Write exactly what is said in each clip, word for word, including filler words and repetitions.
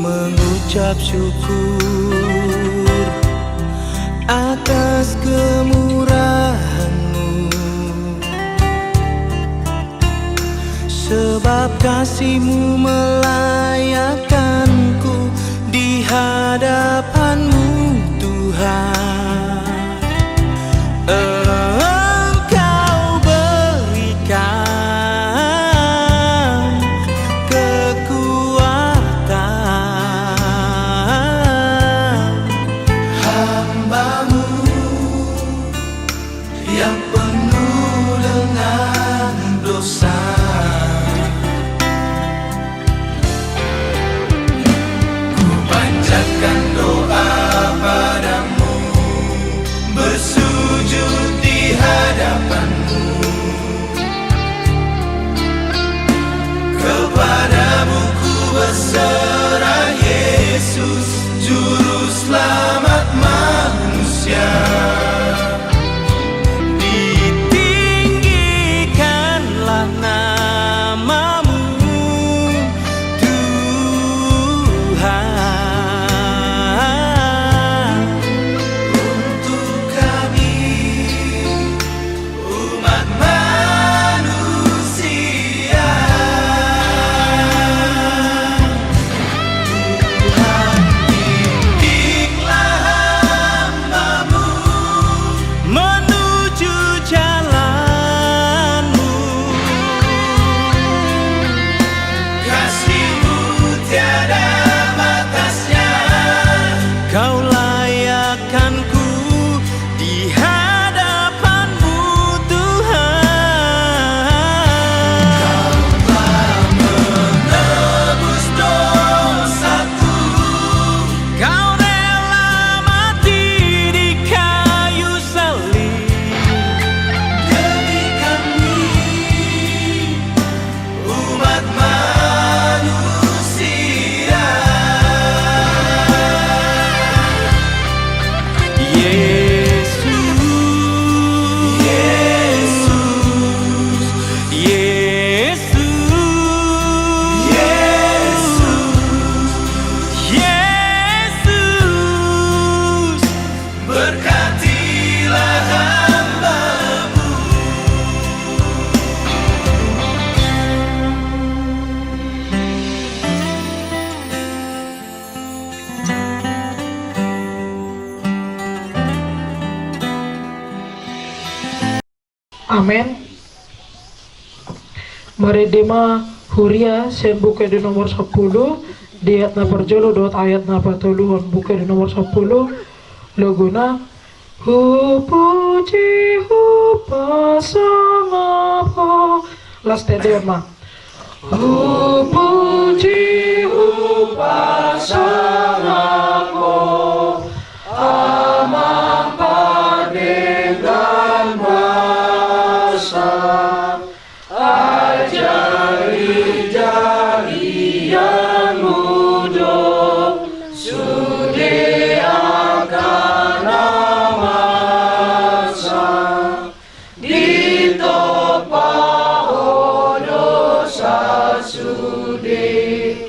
Mengucap syukur atas kemurahan-Mu, sebab kasih-Mu melayakkanku di hadapan-Mu, Tuhan. Engkau berikan kekuatan hamba-Mu yang penuh dengan dosa. Kupanjatkan doa pada-Mu, bersujud di hadapan-Mu. Kepada-Mu ku berserah, Yesus, Juru Selamat manusia. Ditinggikanlah nama-Mu, Tuhan. Untuk kami, umat manusia. Tuhan, bibiklah hamba-Mu menuju jalan-Mu. Kasih-Mu tiada batasnya. Kau layakkanku di hadapan-Mu, Tuhan. Kau telah menebus dosaku. Kau rela mati di kayu salib demi kami, umat manusia. Yesus, Yesus, Yesus, Yesus, berkatilah hamba-Mu. Amen. Marende ma huria sian Buku Ende nomor sampulu, di ayat na parjolo dohot ayat na patoluhon, Buku Ende nomor sampulu, logona: Hupuji, hupasangap Ho. Las, tendehon ma. Hupuji, hupasangap Ho, Amang pardenggan basa, ai jari-jarian-Mu do sude angka na masa. Ditompa Ho dosa sude,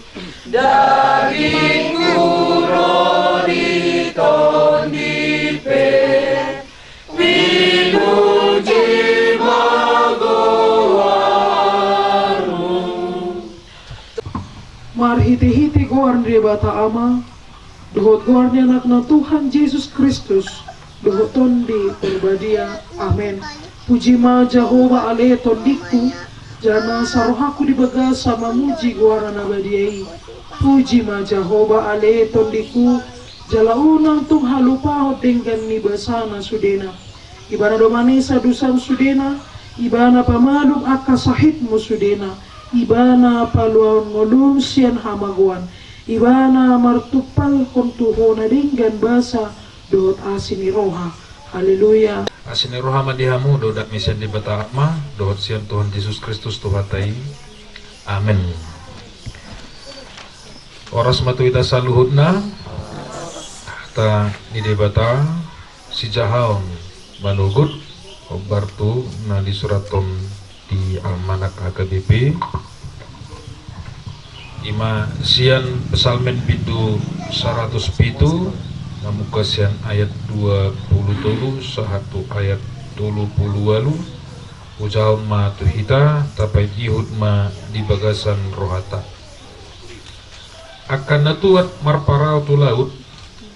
dagingku ro di tondi pe, pinuji ma goar-Mu. Marhite-hite goar ni Debata Ama, dohot goar ni Anakna Tuhan Jesus Kristus, dohot Tondi Porbadia. Amen. Puji ma Jahowa ale tondingku, jala asa rohangku di bagasan mamuji goarna na badia i. Puji ma Jahowa ale tondingku, jala unang tung halupahon denggan ni basana sudena. Ibana do manesa dosam sudena, Ibana pamalum angka sahitmu sudena, Ibana paluahon ngolum sian hamagoan, Ibana martumpalhon tu Ho na denggan basa dohot asi ni roha. Haleluya. Asi ni roha ma di hamu, dohot dame sian Debata Ama dohot sian Tuhan Jesus Kristus Tuhanta i. Amen. Horas ma tu hita saluhutna. Hata ni Debata sijahaon manogot, hombar tu na disurathon di almanak H K B P. Ima sian Psalmen bindu saratus pitu, mamungka sian ayat dua pulu tolu sahat tu ayat tolu pulu ualu. Hujahahon ma tu hita, tapaihut ma di bagasan rohanta. Angka na tuat marparau tu laut,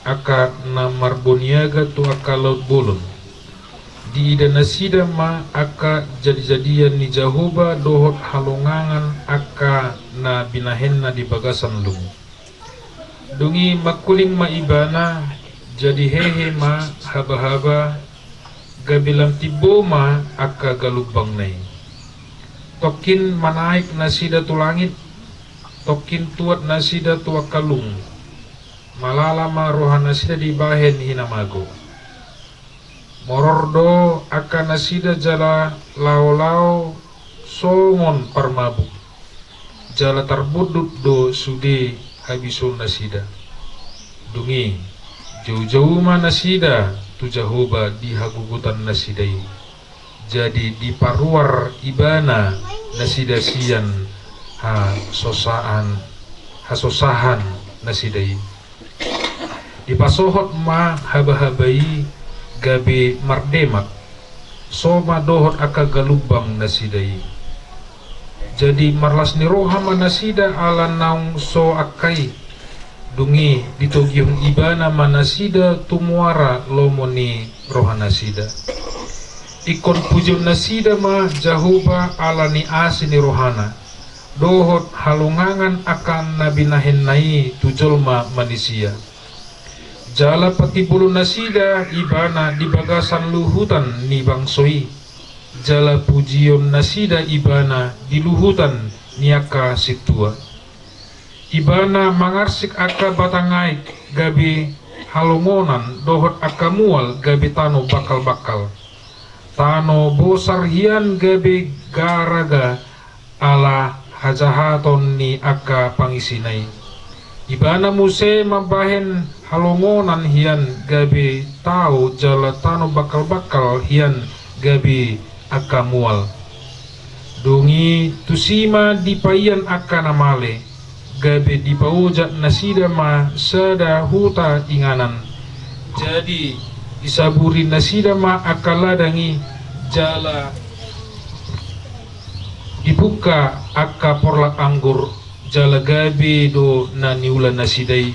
angka na marboniaga tu angka laut bolon. Diida nasida ma angka jadijadian ni Jahowa dohot halongangan angka na binahenna di bagasan lum. Dung i mangkuling ma ibana, jadi hehe ma habahaba, gabe lam timbo ma angka galumbangna i. Tongkin manaek nasida tu langit, tongkin tuat nasida tu angka lum. Malala ma rohanasida dibahen hinamago. Moror do angka nasida jala laolao songon parmabuk, jala tarbondut do sude habisuhonnasida. Dung i, joujou ma nasida tu Jahowa di hagogotan nasida i. Jadi diparuar ibana nasida sian hasosaan, hasosahan nasida i. Dipasohot ma habahaba i gabe mardemak, so ma dohot angka galumbang nasida i. Jadi marlas ni roha ma nasida ala naung so angka i. Dung i ditogihon ibana ma nasida tu muara lomo ni rohanasida. Ingkon pujion nasida ma Jahowa ala ni asi ni rohana, dohot halongangan angka na binahenna i tu jolma manisia. Jala patimbolon nasida ibana di bagasan luhutan ni bangso i, jala pujion nasida ibana di luhutan ni angka sintua. Ibana mangarsik angka batang aek gabe halongonan dohot angka mual gabe tano bangkalbangkal. Tano bosar hian gabe garaga ala hajahaton ni angka pangisina i. Ibana muse mambahen halongonan hian gabe tao jala tano bangkalbangkal hian gabe angka mual. Dung i tusi ma dipaian angka na male, gabe dipaojak nasida ma sada huta inganan. Jadi disaburi nasida ma angka ladang i, jala dibuka angka porlak anggur, jala gabe do na niula nasida i.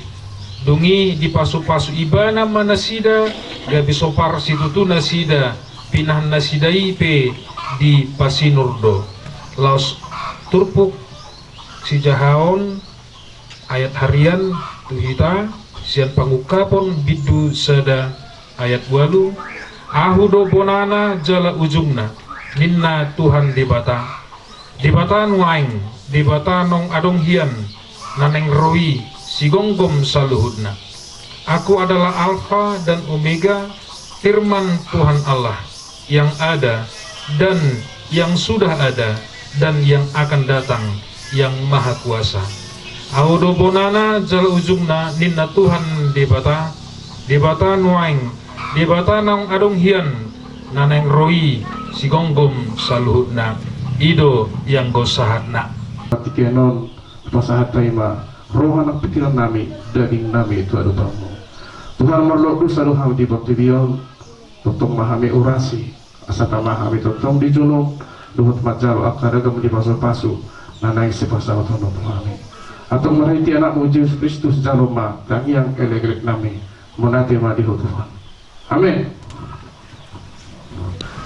Dung i dipasupasu ibana ma nasida, gabe so parsitutu nasida, pinahan nasida i pe dipasinur do. Laos turpuk sijahaon ayat harian tu hita sian Pangungkapon bindu sada ayat ualu. Ahu do bonana jala ujungna, ninna Tuhan Debata. Debata nuaeng, Debata naung adong hian, na naeng ro i, sigomgom saluhutna. Aku adalah Alfa dan Omega, firman Tuhan Allah, yang ada dan yang sudah ada dan yang akan datang, yang Maha Kuasa. Ahu do bonana jala ujungna, ninna Tuhan Debata. Debata nuaeng, Debata naung adong hian, na naeng ro i, sigomgom saluhutna. I do ianggo sahatna. Pasahat hami ma roha nang pingkiran nami, daging nami tu adopanmu. Tuhan, marlok dosa do hami di portibi on, tongtong ma hami urasi, asa tama hami tongtong di jolo, dohot manjalo angka ragam ni pasupasu na naeng sipasahaton tu hami. Antong marhite Anakmu Jesus Kristus jalo ma tangiang elekelek nami. Mauliate ma di Ho Tuhan. Amen.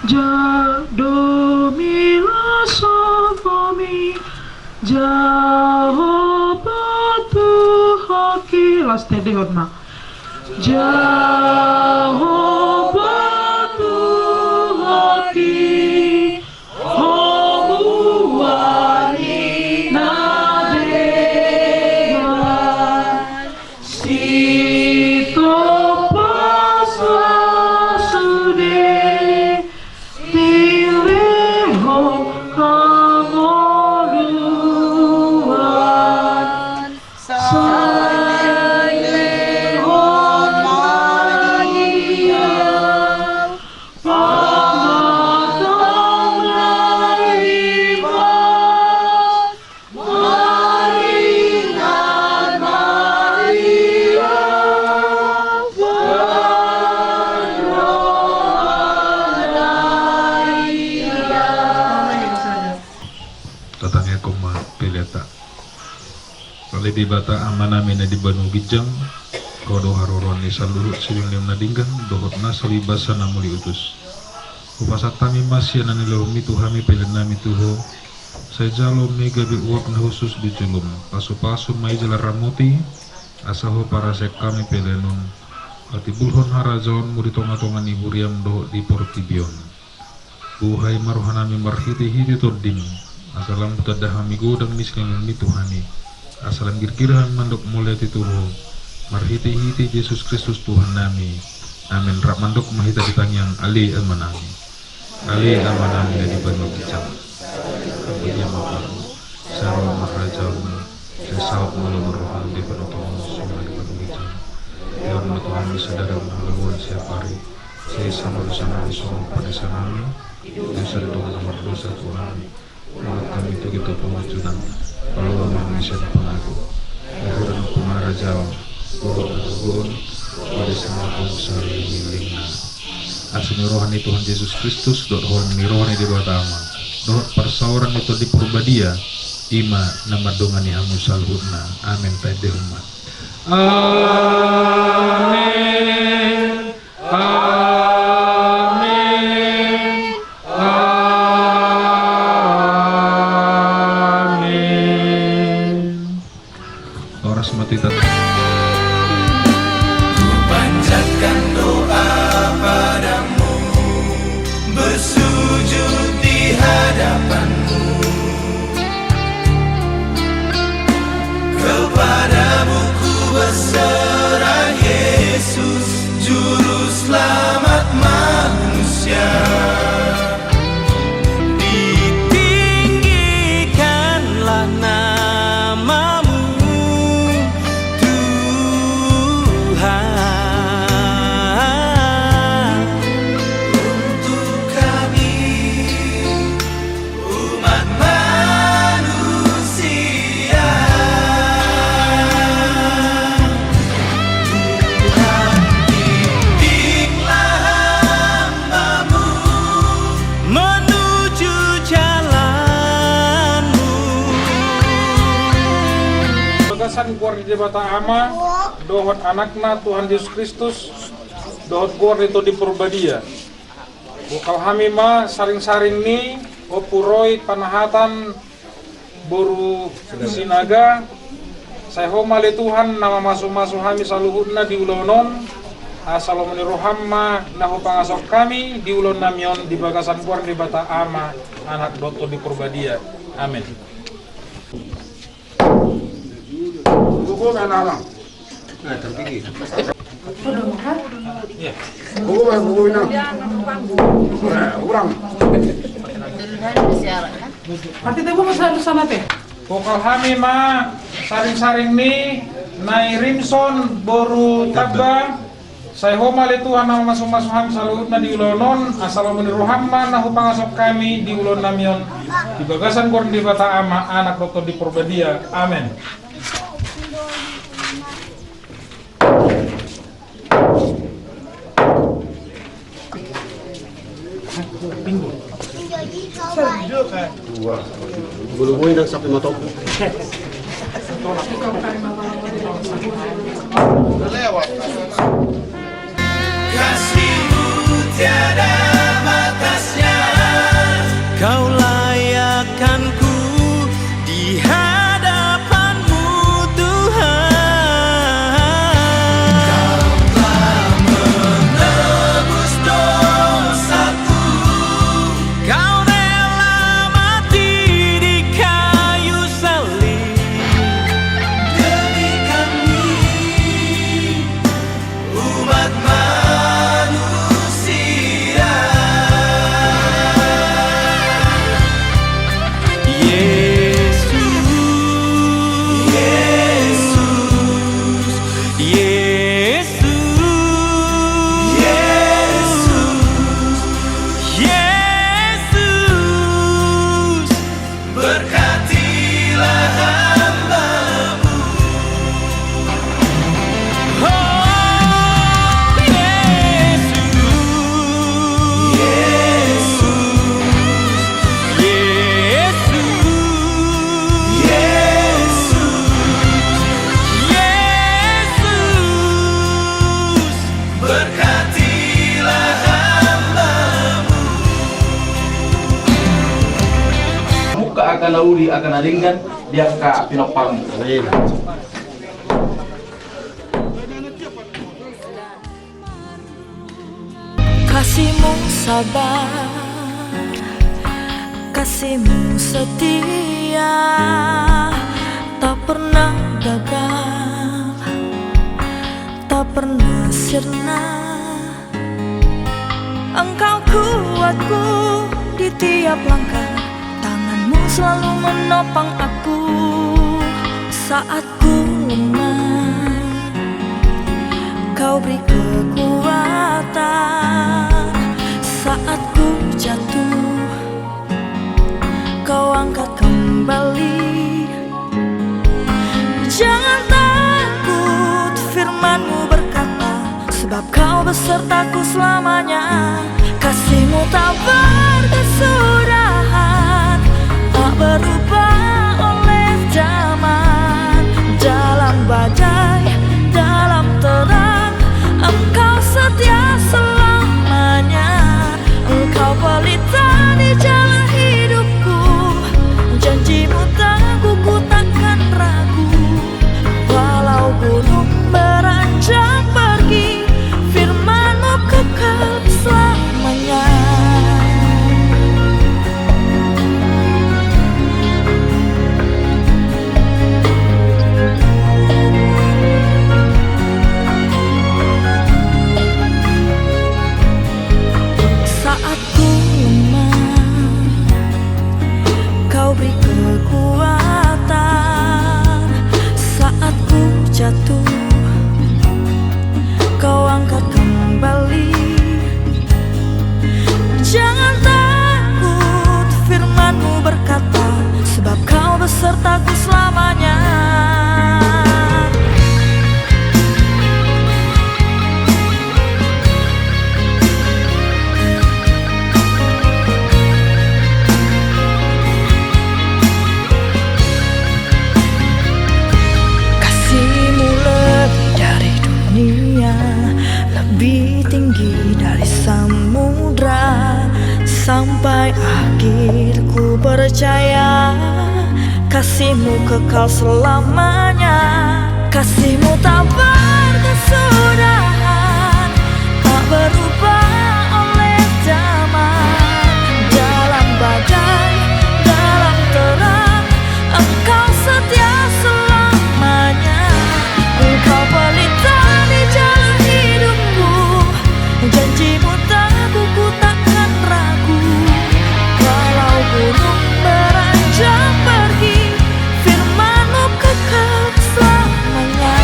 Jah do milasa hami, Jahowa Tuhanta. Last tedehon ma. Jahowa Tuhanta, Ho Buan ni na deban, sitopaslah sude, dilehon hangoluan, sai lehon ma di Tangiangkon ma peleanta. Ale Debata Amanami na di banua ginjang, Ho do haroroan ni saluhut sibulung na denggan dohot na salilu basa na mauliutus. Hupasahat hami ma sian na nilehonmi tu hami peleannami tu Ho. Sai jalo ma i gabe uap na hushus di jolom. Pasupasu ma i jala ramoti, asa huparasehon hami pelean on patimbulhon harajaonmu di tongatonga ni huriam dohot di portibi on. Buhai ma rohanami marhitehite Tondim, asa lam hutanda hami godang ni silehononmi tu hami, asa lam girgir hami mandok mauliate tu Ho, marhitehite Jesus Kristus Tuhannami. Amen. Rap mandok ma hita di tangiang. Ale Amanami. Ale Amanami na di banua ginjang. Sai ro ma goarmu. Sai ro ma harajaonmu. Sai saut ma lomo ni roham di banua tonga on songon na di banua ginjang. Lehon ma tu hami sadari on hangoluan siapari. Sesa ma dosanami songon panesanami di dosa ni dongan na mardosa tu hami. Unang hami togihon tu pangunjunan. Palua ma hami sian pangago. Ai Ho do nampuna harajaon dohot hagogoon, pade sangapung saleleng ni lelengna. Asi ni roha ni Tuhan Jesus Kristus dohot holong ni roha ni Debata Ama dohot parsaoran ni Tondi Porbadia, i ma na mandongani hamu saluhutna. Amen. Taendehon ma. Amen. Amen. Amen. Horas ma tu hita. Kupanjatkan doa padamu, bersujud di hadapan-Mu. Kepadamu ku berserah, Yesus, Juru Selamat manusia. Ditinggikanlah nama-Mu, Tuhan, untuk kami. Umat manusia, Tuhan, bimbinglah hamba-Mu menuju jalan-Mu. Bagasan goar ni Debata Ama, dohot Anakna Tuhan Jesus Kristus, dohot goar ni Tondi Porbadia. Bohal hami ma saringsaring ni ompu Roy Panahatan boru Sinaga. Sai Ho ma ale Tuhan na mamasumasu hami saluhutna di ulaon on, asa lomo ni roham ma na hupangasok hami di ulaonnami on di bagasan goar ni Debata Ama, Anak dohot Tondi Porbadia. Amen. Gogo ma inang. Nah, terpikir. Gogo ma, gogo inang. Nah, urang. Ate, te, gogo ma satu sana, te. Bohal hami ma saringsaring ni Nai Rimson boru Tamba. Sai Ho ma ale Tuhan na mamasumasu hami saluhutna di ulaon on, asa lomo ni roham ma na hupangasok hami di ulaonnami on, di bagasan goar ni Debata Ama, Anak dohot Tondi Porbadia. Amen. Bulu-bulu nang sapi motong. Kasih-Mu tiada batasnya. Kau layakkanku di hadapan-Mu, Tuhan. Kau telah menebus dosaku. Kau rela mati di kayu salib demi kami, umat manusia. Yesus, Yesus, Yesus, Yesus, Yesus. Berkatilah hamba-Mu. Oh, Yesus. Yesus. Yesus. Angka na uli, angka na denggan di angka pinomparmu. Amin. Kasihmu sabar, kasihmu setia, tak pernah gagal, tak pernah sirna. Engkau kuatku di tiap langkah, tanganmu selalu menopang aku saat ku lemah. Kau beri kekuatan saat ku jatuh, kau angkat kembali. Jangan takut, firman-Mu berkata, sebab Kau besertaku selamanya. Kasih-Mu tak berkesudahan, tak berubah oleh zaman. Dalam badai, dalam terang, Engkau setia selamanya. Engkau pelita di jalan hidupku, janji-Mu teguh, ku takkan ragu. Walau gunung beranjak pergi, firman-Mu kekal selamanya. Saat ku lemah, Kau beri kekuatan. Saat ku jatuh, Kau angkat kembali. Jangan takut, firman-Mu berkata, sebab Kau besertaku selamanya. Kasih-Mu lebih dari dunia, lebih tinggi dari samudra. Sampai akhir ku percaya, kasih-Mu kekal selamanya. Kasih-Mu tak berkesudahan, tak berubah oleh zaman. Dalam badai, dalam terang, Engkau setia selamanya. Engkau pelita di jalan hidupku, janji-Mu teguh, ku takkan ragu. Walau gunung beranjak pergi, firman-Mu kekal selamanya.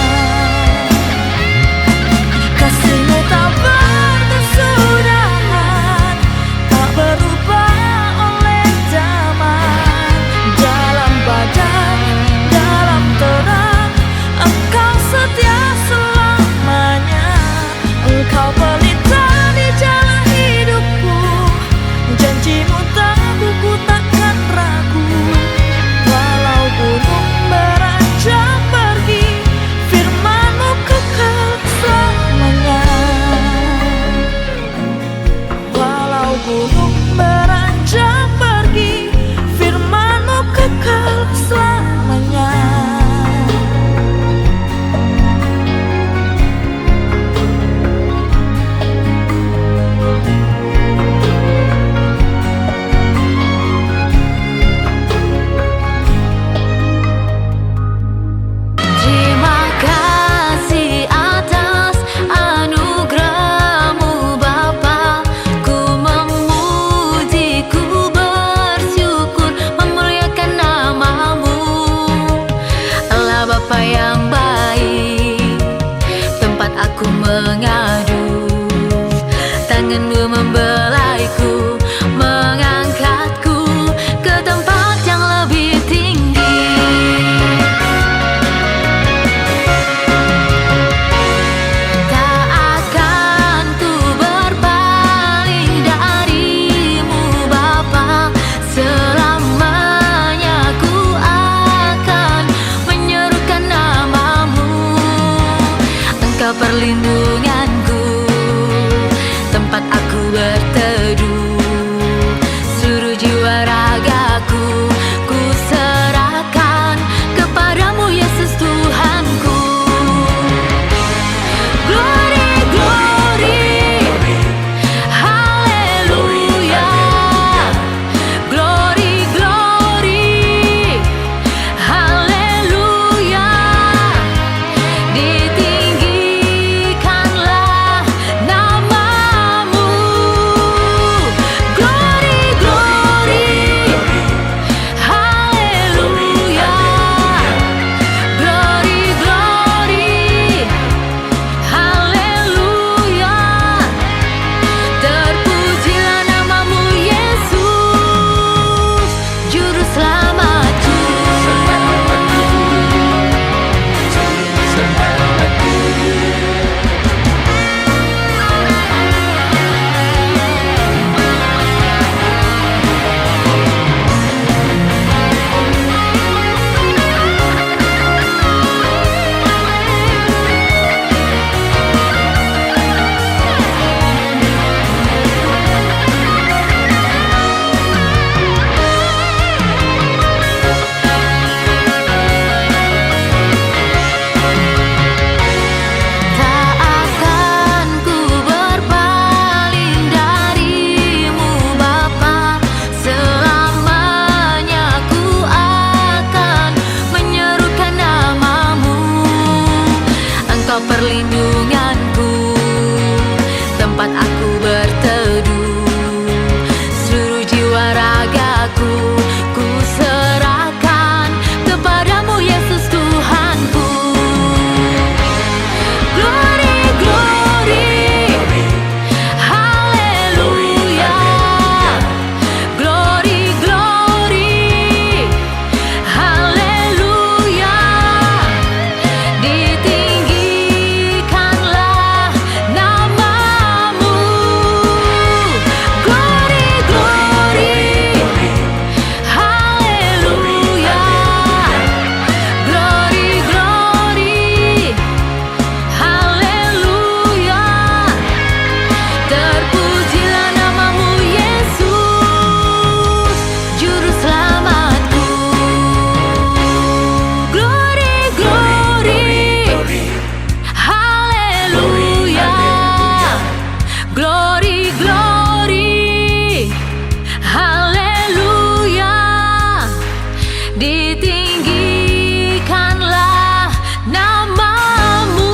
Ditinggikanlah nama-Mu.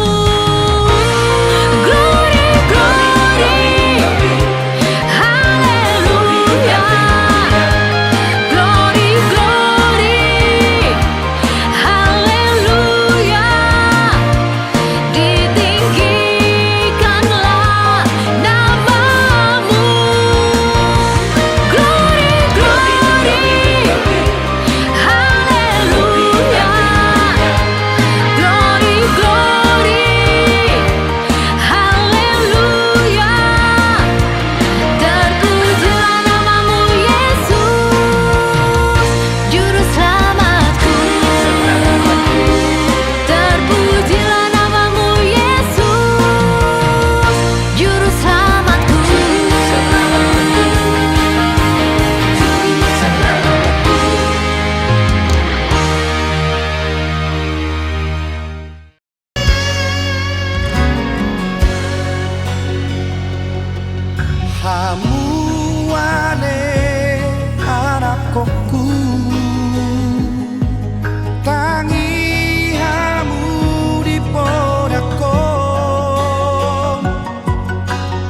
Glory, glory, haleluya. Glory, glory, haleluya. Ditinggikanlah nama-Mu. Glory, glory, haleluya. Glory, glory, haleluya. Terpujilah nama-Mu, Yesus, Juru Selamatku. Terpujilah nama-Mu, Yesus, Juru Selamatku. Hamu ale anakkonku, tangi hamu di podahon.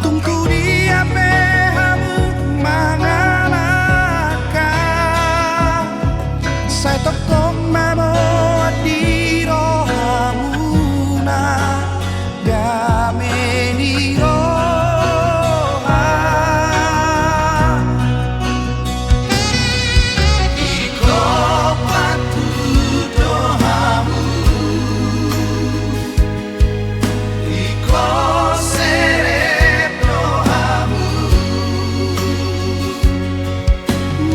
Tung tu dia pe hamu mangalangka, sai tongtong mamboan di rohamuna dame ni roha. Ingkon patut do hamu, ingkon serep do hamu.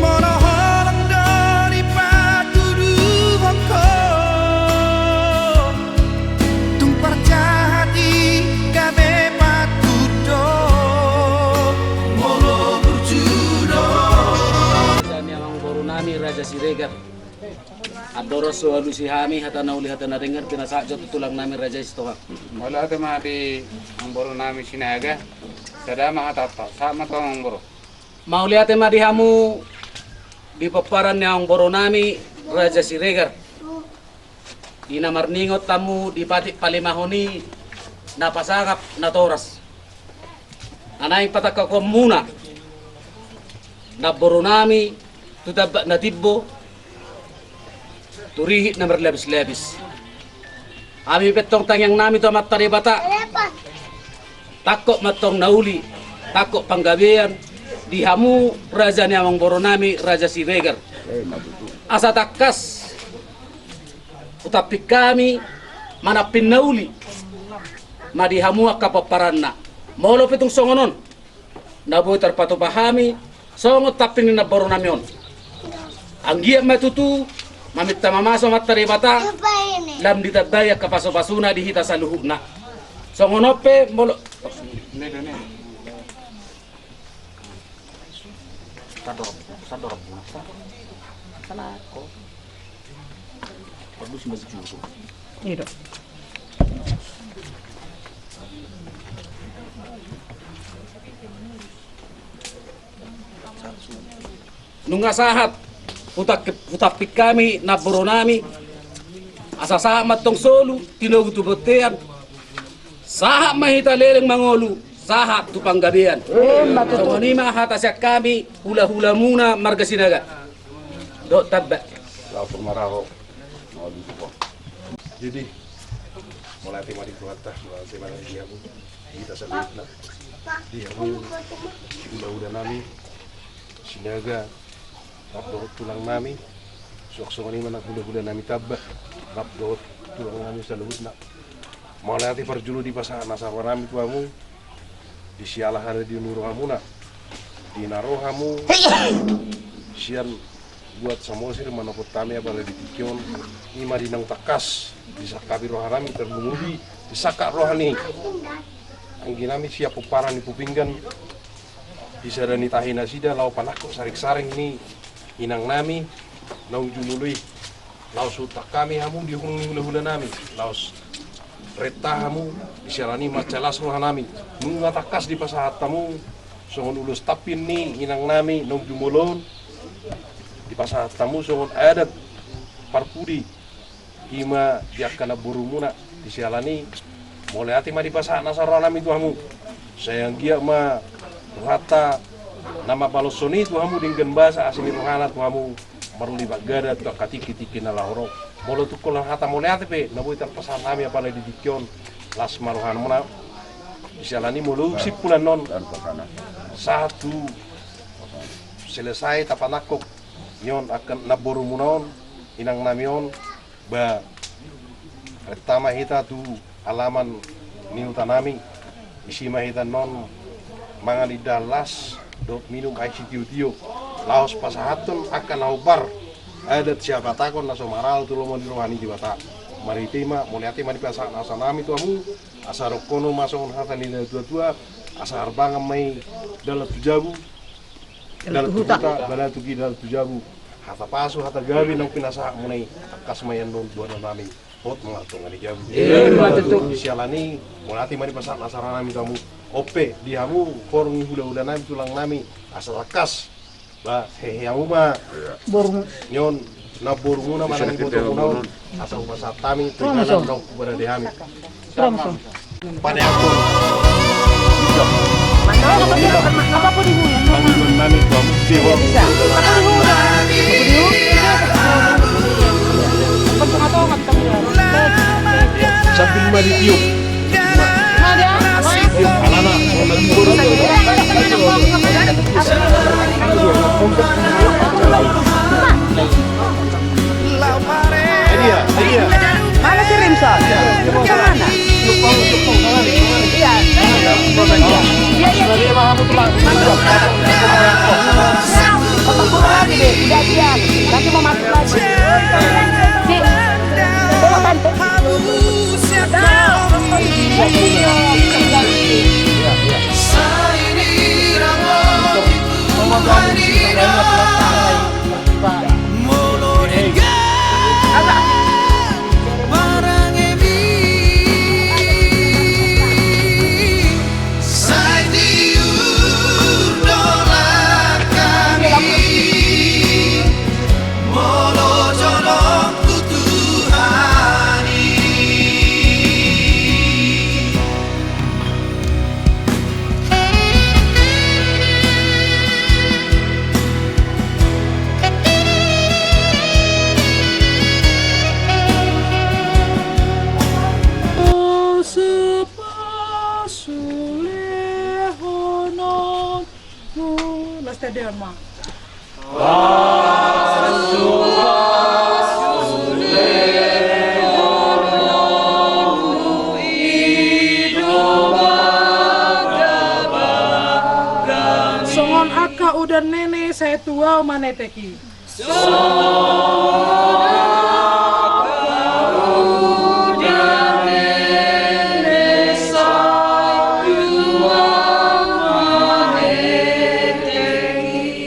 Molo holong do dipatuduhon ho, tung parjahat i gabe patut do, molo burju do. Raja ni amangboru nami Raja Siregar. Andorang so alusi hami hata na uli hata na dengar, pinasahat jo tu tulang nami Raja Sitohang. Mauliate ma di amangboru nami Sinaga. Sada ma hatanta, sahat ma tu amangboru. Mauliate ma di hamu di pomparan ni amangboru nami Raja Siregar, di na marningot hamu di patik palimahon i na pasangap na toras. Na naeng patangkasonmuna namboru nami tu tambak na timbo, tu rihit na marlapis-lapis. Hami pe antong tangiang nami tu Amanta Debata, tangkok ma antong na uli, tangkok panggabean di hamu raja ni amangboru nami Raja Siregar. Asa tangkas hutampik hami manampin na uli ma di hamu angka pomparanna. Molo pe tung songon on na boi tarpatupa hami songon tampin ni namboru nami on, anggiat ma tutu maminta mamasu Amanta Debata lam ditambai angka pasupasuna di hita saluhutna. Songon on pe molo Nunga sahat hutampik hami namboru nami, asa sahat ma antong solu tinogu tu bontean. Sahat ma hita leleng mangolu, sahat tu panggabean. Songon i ma hata sian hami hulahulamuna marga Sinaga. Dohot tambak. Langsung maraho. Jadi mauliate ma di Tuhanta, mauliate ma di hamu, hita saluhutna, di hamu hulahula nami Sinaga, rap dohot tulang nami, suang songon i ma na hulahula nami tambak, rap dohot tulang nami saluhutna. Mauliate parjolo dipasahat nasa roha nami tu hamu, di siala hata di na ro hamuna, di na ro hamu sian luat Samosir manopot hami apala di tingki on, i ma di naung tangkas disangkapi roha nami, tarlumobi disangkap roha ni anggi nami sian pomparan ni Pupinggan, di sada ni tahi nasida laho panangkok saringsaring ni inang nami naung jumolo i. Laos huhuthon hami hamu di horong ni hulahula nami, laos renta hamu di siala ni mansai las roha nami. Nunga tangkas dipasahat hamu songon ulos tampin ni inang nami naung jumolo on, dipasahat hamu songon adat parpudi, i ma di angka namborumuna. Di siala ni i, mauliate ma dipasahat na saroha nami tu hamu. Sai anggiat ma rohanta na mambaloshon i tu hamu denggan basa asi ni rohana tu hamu, marlipat gada tu angka tingki-tingki na laho ro. Molo tung holan hata mauliate pe na boi tarpasahat nami apala di tingki on, las ma rohamuna. Di siala ni i, molo dung simpulan on, sahat tu selesai tapanangkok ni on angka namborumuna on, inang nami on, ba, renta ma hita tu alaman ni huta nami. Disi ma hita on mangan indahan las dohot minum aek sitio-tio, laos pasahathon angka na hombar adat siapatakhon na so maralo tu lomo ni roha ni Debata. Marhite i ma, mauliate ma dipasahat na saroha nami tu hamu, asa rongkonon ma songon hata ni natua-tua, asa harbangan ma i dalan tu jabu, dalan tu huta, dalan tu huta, dalan tu jabu. Hata pasu, hata gabe naung pinasahatmuna i, tangkas ma i annon buanon nami, hot ma tonga ni jabu. Ima tutu. Di siala ni i, mauliate ma dipasahat na saroha nami tu hamu. On pe di hamu horong ni hula-hula nami, tulang nami, asa tangkas, ba, hehe hamu ma. Borumuna. Ni on namborumuna manang ibotomuna on, asa hupasahat hami tu inganan dohot tu barade hami. Paneakhon. Pangidoan nami tu hamu. Sambil ma ditiup. Alana. Dia, dia. Mana si Rimson? Rimson mana? Iya. Iya, iya. Iya, iya. Iya, iya. Nanti mau masuk lagi. Si, tolong, Tante. Las tadi ma. Songon angka udan nene sai tu ahu manetek i.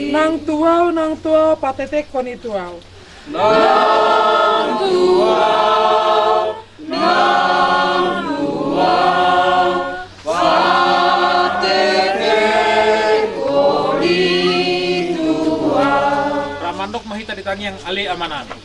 Nang tu ahu, nang tu ahu, patetekhon i tu ahu. Nang tu ahu, nang tu ahu, patetekhon i tu ahu. Ra mandok ma hita di tangiang Ale Amanami.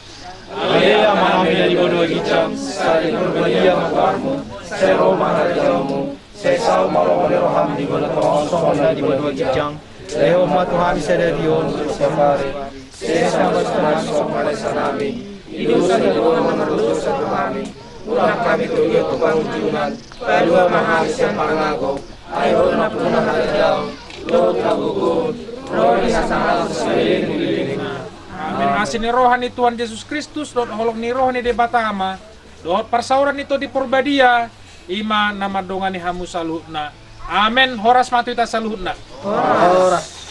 Ale Amanami na di banua ginjang, sai diparbadia ma goarmu, sai ro ma harajaonmu, sai saut ma lomo ni roham di banua tonga on songon na di banua ginjang. Lehon ma tu hami sadari on, siapari. Sesa ma tu hami songon panesanami, di dosa ni angka na mardosa tu hami. Unang hami togihon tu pangunjunan, palua ma hami sian pangago. Ai Ho do nampuna harajaon, dohot hagogoon, ro di hasangapon saleleng ni lelengna. Amen. Asi ni roha ni Tuhan Jesus Kristus, dohot holong ni roha ni Debata Ama, dohot parsaoran ni Tondi Porbadia, i ma na mandongani hamu saluhutna. Amen. Horas ma tu hita saluhutna. Horas.